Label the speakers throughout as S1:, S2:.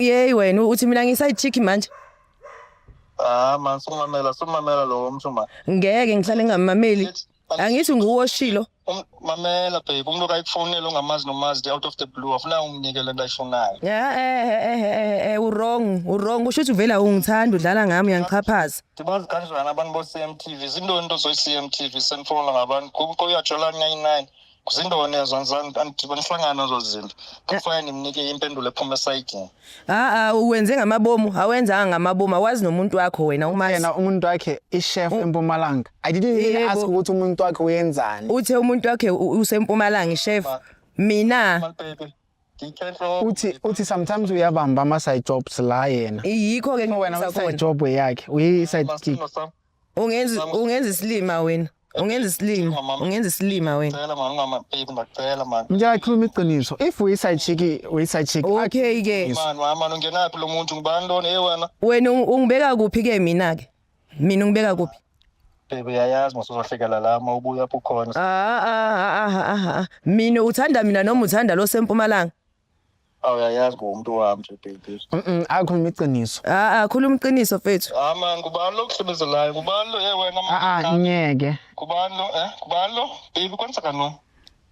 S1: Yeyi wena, uthi mina ngiyi-side chick manje?
S2: Ah man, sumamela, sumamela lo mntu man.
S1: Ngeke ngihlale ngingamameli. Angithi nguwoshilo.
S2: Mamela babe, umuntu kayikufonela ungamazi nomazi out of the blue, afuna umnike lento ayifunayo.
S1: Ya u-wrong, u-wrong. Kusho ukuthi uvela ungithanda, udlala ngami, uyangichaphaza.
S2: Ndibazi kanjani abantu bo-CMTV? Zintoni into zoyi-CMTV senifowunela ngabantu? Kuyajola 99. Zintoni ezo? Andihlangana ezo zinto. Kufanele nimnike impendulo ephuma esayidini.
S1: Ah ah, uwenze ngamabomu, awenzanga ngamabomu, awazi nomuntu wakho wena umazi.
S3: Yena umuntu wakhe i-chef eMpumalanga. I didn't even
S1: Yebo.
S3: ask ukuthi umuntu wakhe uyenzani.
S1: Uthe umuntu wakhe usempumalanga, chef. Mina
S2: Man baby, ngikhenhloko.
S3: Uthi sometimes uyabamba ama side jobs la yena.
S1: Yikho ke
S3: Wena
S1: ngikusa
S3: uyi-side
S1: khona.
S3: job yakhe, uyi-side chick.
S1: Ungenza isilima wena. Ungenza isilima. Ungenza isilima wena.
S2: Cela man, ungama baby, ndiyacela man.
S3: Mtshela, khuluma iqiniso. If uyi-side chick, uyi-side chick.
S1: Okay ke.
S2: Man, man, ungenaphi lo muntu? Ngubani lona? Hey wena.
S1: Wena ungibeka kuphi ke mina ke? Mina ungibeka kuphi?
S2: Baby, uyayazi masuzohlekela la uma ubuya apho ukhona.
S1: Ah ah ah ah, ah. Mina uthanda mina noma uthanda lo sempumalanga?
S2: Awuyayazi ngumuntu wami nje baby.
S3: Akhuluma iqiniso.
S1: Ah ah, khuluma iqiniso mfethu.
S2: Ah man, ngubani lo kuhlebezelayo? Ngubani lo? Hey wena man.
S3: Ah ah, ngeke.
S2: Ngubani lo? Eh? Ngubani lo? Baby, kwenzeka ntoni?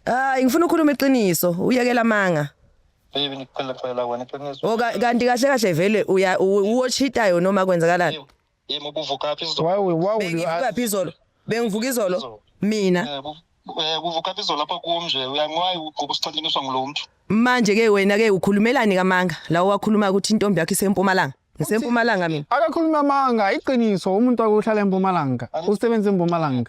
S1: Ah, ngifuna ukukhuluma iqiniso, uyekela amanga.
S2: Baby, ngikucela cela wena iqiniso.
S1: O kanti kahle kahle vele uya uwochitayo noma kwenzakalani?
S2: Yebo, ubuvuka phi izolo?
S3: Why would you
S1: Bengivuka
S3: ask?
S1: phi izolo? Bengivuka izolo mina.
S2: Eh, buvuka phi izolo lapha kum nje? Uyanqwayi ugquba usixantiniswa ngulo muntu.
S1: Manje ke wena ke ukhulumelani kamanga? La wakhuluma ukuthi intombi yakho isempumalanga. Ngisempumalanga mina.
S3: Akakhuluma amanga, iqiniso, umuntu wakhe uhlala eMpumalanga. Usebenza eMpumalanga.